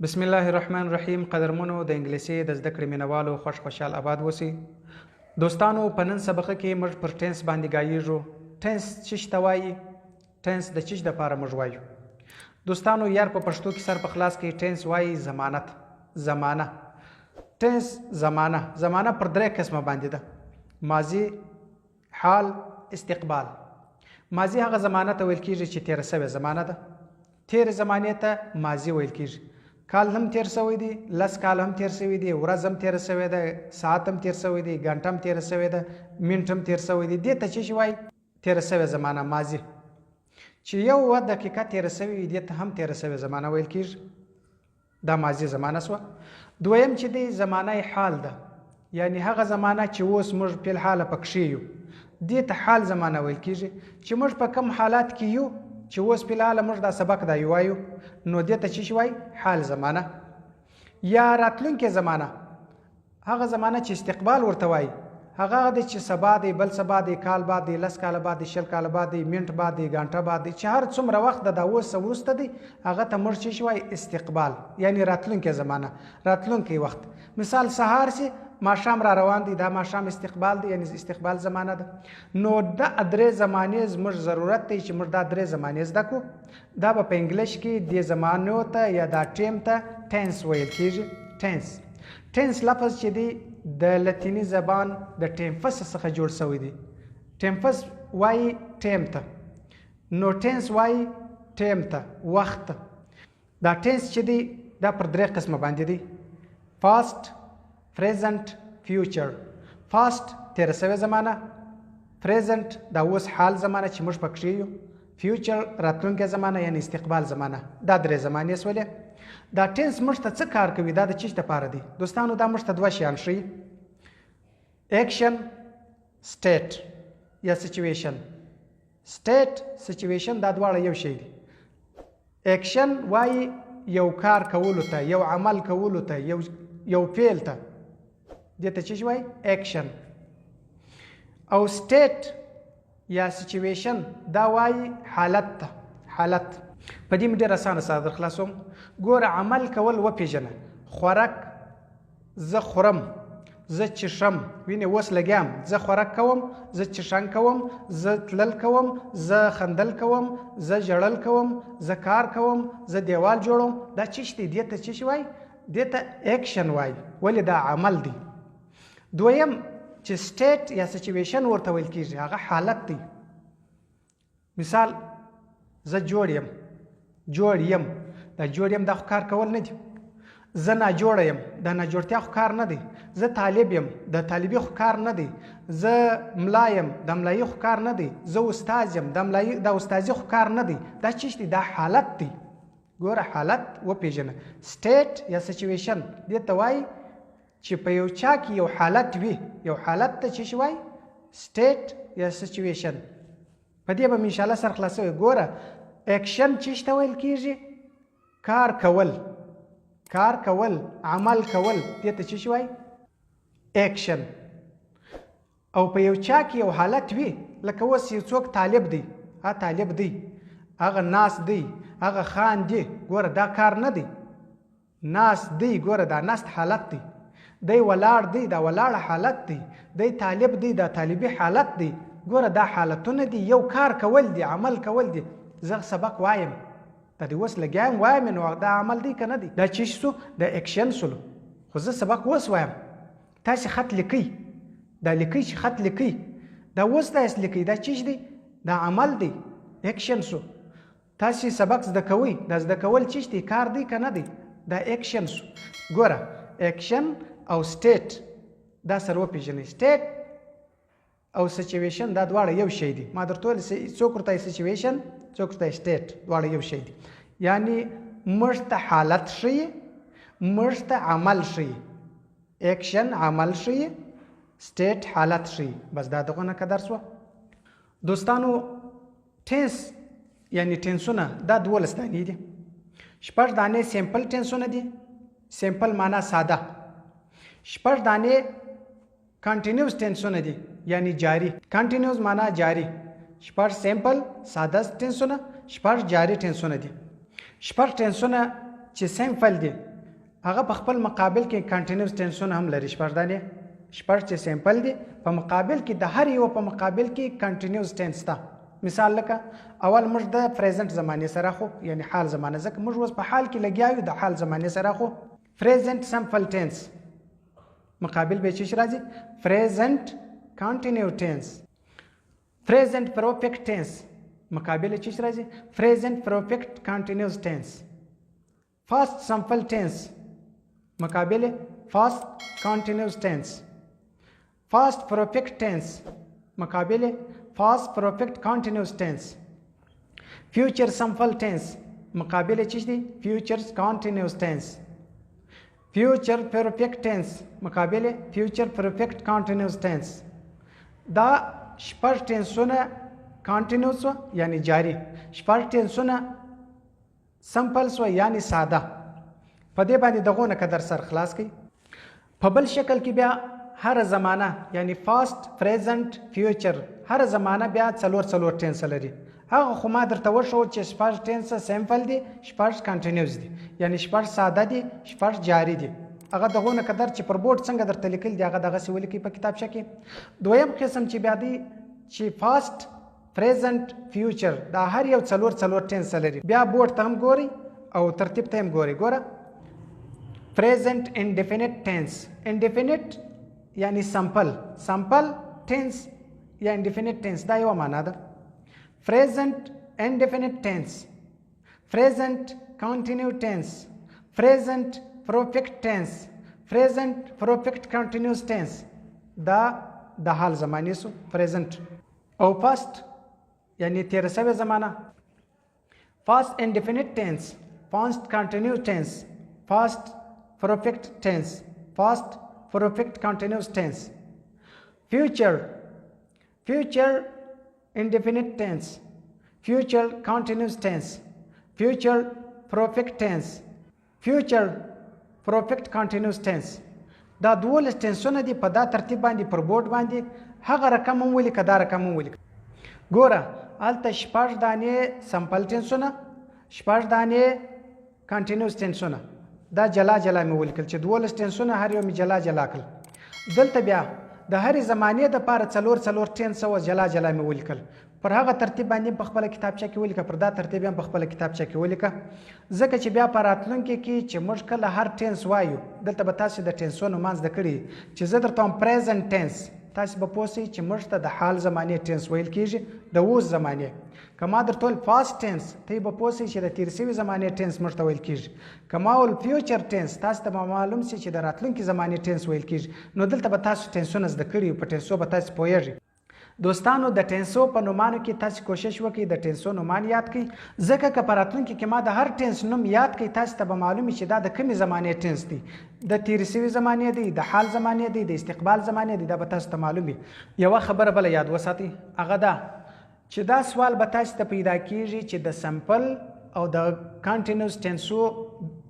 بسم الله الرحمن الرحیم. قدرمنو د انګلیسي د زده کړې مینوالو، خوش خوشحال آباد اوسئ. دوستانو، په نن سبقه کې موږ پر tense باندې ګایږو. Tense چیش ته وایي؟ Tense د چیش دپاره موږ وایو؟ دوستانو، یار په پښتو کې سر په خلاص کې tense وایي زمانت، زمانه. Tense زمانه، زمانه پر درې قسمه باندې ده: ماضي، حال، استقبال. ماضي هغه زمانه ته ویل کیږي چې تیره سوې زمانه ده. تیرې زمانې ته ماضي ویل کیږي. کال هم تیر شوی دی، 10 کال هم تیر شوی دی، ورځ هم تیره شوې ده، ساعت هم تیر شوی دی، ګنټه هم تیره شوې ده، منټ هم تیر شوی دی. دې ته څه شي وایي؟ تیره شوې زمانه، ماضي. چې یوه دقیقه تیره شوې وي، دې ته هم تیره شوې زمانه ویل کیږي. دا ماضي زمانه شوه. دویم چې دی زمانه حال ده، یعنی هغه زمانه چې اوس موږ په الحاله پکښې یو، دې ته حال زمانه ویل کیږي. چې موږ په کوم حالت کې یو، چې اوس په الحاله موږ دا سبق دا وایو، نو دې ته څه شي وایي؟ حال زمانه. یا راتلونکې زمانه، هغه زمانه چې استقبال ورته وایي، هغه دی چې سبا دی، بل سبا دی، کال بعد دی، 10 کاله بعد دی، 20 کاله بعد دی، منټ بعد دی، ګنټه بعد دی، چې هر څومره وخت د دا اوس وروسته دی، هغه ته موږ څه شي وایي؟ استقبال، یعنی راتلونکې زمانه، راتلونکی وخت. مثال سهار سي ماښام را روان دی، دا ماښام استقبال دی، یعنی استقبال زمانه ده. نو دا درې زمانې زموږ ضرورت دی چې موږ دا درې زمانې زده کړو. دا به په انګلیش کې دې زمانو ته یا دا time ته tense ویل کیږي. Tense، tense لفظ چې دی د لاتیني زبان د tempus څخه جوړ شوی دی. Tempus وایي time ته، نو tense وایي time ته، وخت ته. دا tense چې دی دا پر درې قسمه باندې دی: past، present، future. Past تېره شوې زمانه، present دا اوس حال زمانه چې موږ پکښې یو، future راتلونکې زمانه یعنی استقبال زمانه. دا درې زمانې سولې. دا tense موږ ته څه کار کوي؟ دا د چیش دپاره دی؟ دوستانو، دا موږ ته دوه شیان ښیي: action، state یا situation. State، situation دا دواړه یو شی دي. اکشن وایي یو کار کولو ته، یو عمل کولو ته، یو فعل ته، دې ته څه شي وایي؟ اکشن. او state یا situation دا وایي حالت ته، حالت. په دې مې ډېر اسانه سره در خلاصوم. ګوره، عمل کول وپېژنه. خوراک زه خورم، زه چښم، وینې اوس لګیام، زه خوراک کوم، زه چښن کوم، زه تلل کوم، زه خندل کوم، زه ژړل کوم، زه کار کوم، زه دیوال جوړوم. دا چش دی؟ دې ته څه شي وایي؟ دې ته اکشن وایي. ولې؟ دا عمل دی. دویم چې state یا situation ورته ویل کیږي، هغه حالت دی. مثال زه جوړ یم، جوړ یم، دا جوړ یم دا خو کار کول نه دی. زه ناجوړه یم، دا ناجوړتیا خو کار نه دی. زه طالب یم، د طالبي خو کار نه دی. زه ملا یم، د ملایي خو کار نه دی. زه استاد یم، د ملایي د استادي خو کار نه دی. دا چیش دی؟ دا حالت دی. ګوره، حالت وپېژنه. State یا situation دې ته وایي چې په یو چا کې یو حالت وي، یو حالت ته څه شي وایي؟ State یا situation. په دې به مې انشاءالله سر خلاصوي. ګوره، اکشن چیش ته ویل کیږي؟ کار کول، کار کول، عمل کول، دې ته څه شي وایي؟ اکشن. او په یو چا کې یو حالت وي، لکه اوس یو څوک طالب دی، ها طالب دی، هغه ناست دی، هغه خاندي، ګوره دا کار نه دی. ناست دی، ګوره دا ناست حالت دی. دی ولاړ دی، دا ولاړ حالت دی. دی طالب دی، دا طالبي حالت دی. ګوره دا حالتونه دي، یو کار کول دي، عمل کول دي. زه سبق وایم، دا دی اوس لګیا یم وایم، نو دا عمل دی که نه دی؟ دا چی سو؟ دا اکشن سولو. خو زه سبق اوس وایم، تاسې خط لیکئ، دا لیکئ چې خط لیکئ، دا اوس داسې لیکئ، دا چیش دی؟ دا عمل دی، اکشن سو. تاسې سبق زده کوئ، دا زده کول چیش دی؟ کار دی که نه دی؟ دا اکشن سو. ګوره، اکشن او state دا سره وپېژنئ. State او situation دا دواړه یو شی دي. ما درته وویل څوک ورته situation، څوک ورته state، دواړه یو شی دي. یعنی موږ ته حالت ښیي، موږ ته عمل ښیي. اکشن عمل ښیي، state حالت ښیي. بس دا دغه نه درس وه. دوستانو، tense یعنی tense ونه دا 12 دانې دي. شپږ دانې simple tense ونه دي، simple معنا ساده. شپږ دانې continuous tense ونه دي، یعنی جاری. Continuous معنا جاری. شپږ simple ساده tense ونه، شپږ جاری tense ونه دي. شپږ tense ونه چې simple دي هغه په خپل مقابل کې continuous tense ونه هم لري. شپږ دانې، شپږ چې simple دي، په مقابل کې د هر یو په مقابل کې continuous tense ده. مثال لکه اول موږ د present زمانې سره خو، یعنی حال زمانه، ځکه موږ اوس په حال کې لګیا یو، د حال زمانې سره خو present simple tense مقابل به چې راځي present continue tense. Present perfect tense مقابل چې راځي present perfect continuous tense. Past simple tense مقابل past continuous tense. Past perfect tense مقابل past perfect continuous tense. Future simple tense مقابل چې دي future continuous tense. Future perfect tense مقابل future perfect continuous tense. دا شپږ tense ونه continuous یعنی جاری، شپږ tense ونه simple سو یعنی ساده. په دې باندې دغونه قدر سر خلاص کړئ. په بل شکل کې بیا هر زمانه یعنی past، present، future، هر زمانه بیا څلور څلور tense لري. هغه خو ما درته وښود چې شپږ tense simple دي، شپږ continuous دي، یعنی شپږ ساده دي، شپږ جاری دي. هغه دغونه قدر چې پر بورډ څنګه درته لیکل دي هغه دغسې ولیکئ په کتابچه کې. دویم قسم چې بیا دی چې past، present، future، دا هر یو څلور څلور tense لري. بیا بورډ ته هم ګورئ او ترتیب ته هم ګورئ. ګوره present indefinite tense، indefinite یعنی simple، simple tense یا indefinite tense دا یوه معنا ده. Present indefinite tense، present continue tense، present perfect tense، present perfect continuous tense، دا د حال زمانې سو present. او past یعنی تېره سوې زمانه، past indefinite tense، past continue tense، past perfect tense، past perfect continuous tense. Future، future indefinite tense، future continuous tense، future perfect tense، future perfect continuous tense. دا 12 tense ونه دي. په دا ترتیب باندې پر بورډ باندې هغه رقم هم ولیکه، دا رقم هم ولیکه. ګوره هلته شپږ دانې simple tense ونه، شپږ دانې continuous tense ونه، دا جلا جلا مې ولیکل چې 12 tense ونه هر یو مې جلا جلا کړل. دلته بیا د هرې زمانې دپاره څلور څلور tense وه، جلا جلا مې ولیکل. پر هغه ترتیب باندې په خپله کتابچه کې ولیکه، پر دا ترتیب هم په خپله کتابچه کې ولیکه، ځکه چې بیا په راتلونکي کې چې موږ کله هر tense وایو، دلته به تاسې د tense ونو نومان زده کړي. چې زه درته وایم present tense، تاسې به پوه سئ چې موږ ته د حال زمانې tense ویل کېږي، د اوس زمانې. که ما درته ویل past tense، ته به پوه سئ چې د تېر سوي زمانې tense موږ ته ویل کېږي. که ما ویل future tense، تاسې ته به معلوم سي چې د راتلونکي زمانې tense ویل کېږي. نو دلته به تاسو tense ونه زده کړي، په tense و به تاسې پوهېږئ. دوستانو د tense و په نومانو کې تاسې کوشش وکړئ د tense و نومان یاد کړئ، ځکه که په راتلونکي کې ما د هر tense نوم یاد کړئ، تاسې ته به معلوم وي چې دا د کومې زمانې tense دی، د تېرې سوي زمانې دی، د حال زمانې دی، د استقبال زمانې دی، دا به تاسو ته معلوم وي. یوه خبره بله یاد وساتئ، هغه دا چې دا سوال به تاسې ته پیدا کیږي چې د simple او د continuous tense و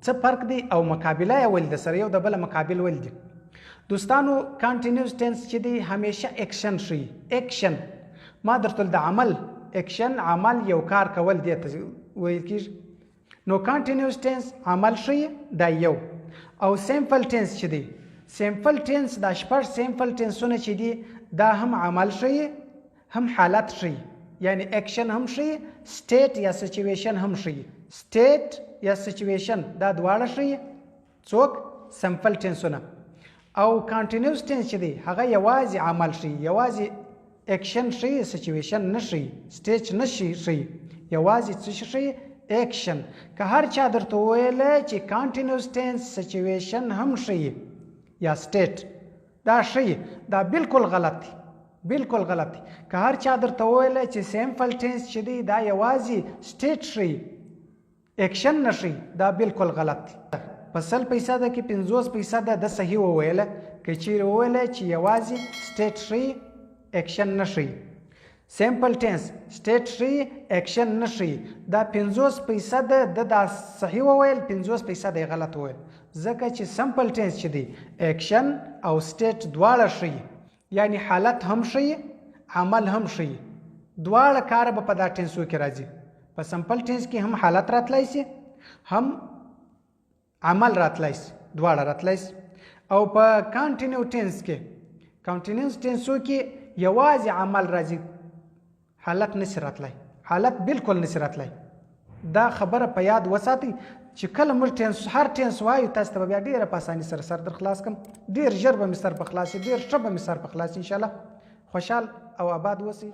څه فرق دی او مقابله یې ولې ده، سره یو د بله مقابل ولې دي. دوستانو continuous tense چې دی همیشه اکشن ښیي. اکشن ما درته د عمل، اکشن عمل یو کار کول دی ته ویل کیږي. نو continuous tense عمل ښیي، دا یو. او simple tense چې دی، simple tense دا شپږ simple tense ونه چې دي دا هم عمل ښیي هم حالت ښیي، یعنی اکشن هم ښیي، state یا situation هم ښیي. state یا situation دا دواړه ښیي. څوک؟ simple tense ونه. او continuous tense چې دی هغه یوازې عمل ښیي، یوازې اکشن ښیي، situation نه ښیي، state نه ښیي، یوازې څه شي ښیي؟ اکشن. که هر چا درته وویل چې continuous tense situation هم ښیي یا state، دا ښیي، دا بالکل غلط دی، بالکل غلط دی. که هر چا درته وویل چې simple tense چې دی دا یوازې state ښیي، اکشن نه ښیي، دا بالکل غلط دی. په 100% کې 50% د صحیح وویله، که چیرې وویله چې یوازې state ښیي، اکشن نه ښیي. simple tense state ښیي، اکشن نه ښیي، دا 50% د دا صحیح وویل، 50% یې غلط وویل، ځکه چې simple tense چې دی اکشن او state دواړه ښیي، یعنی حالت هم ښیي، عمل هم ښیي، دواړه کار به په دا tense و کې راځي. په simple tense کې هم حالت راتلای سي، هم عمل راتلای سي. دواړه راتلی شي. او په continue tense کې، continuous tense کې یوازې عمل راځي، حالت نشي راتلی، حالت بالکل نشي راتلی. دا خبره په یاد وساتئ چې کله موږ tense، هر tense وایو، تاسو ته به بیا ډېره په اساني سره سر در خلاص کړم. ډېر ژر به مې سر په خلاص شي، ډېر ښه به مې سر په خلاص شي انشاءالله. خوشحال او آباد اوسئ.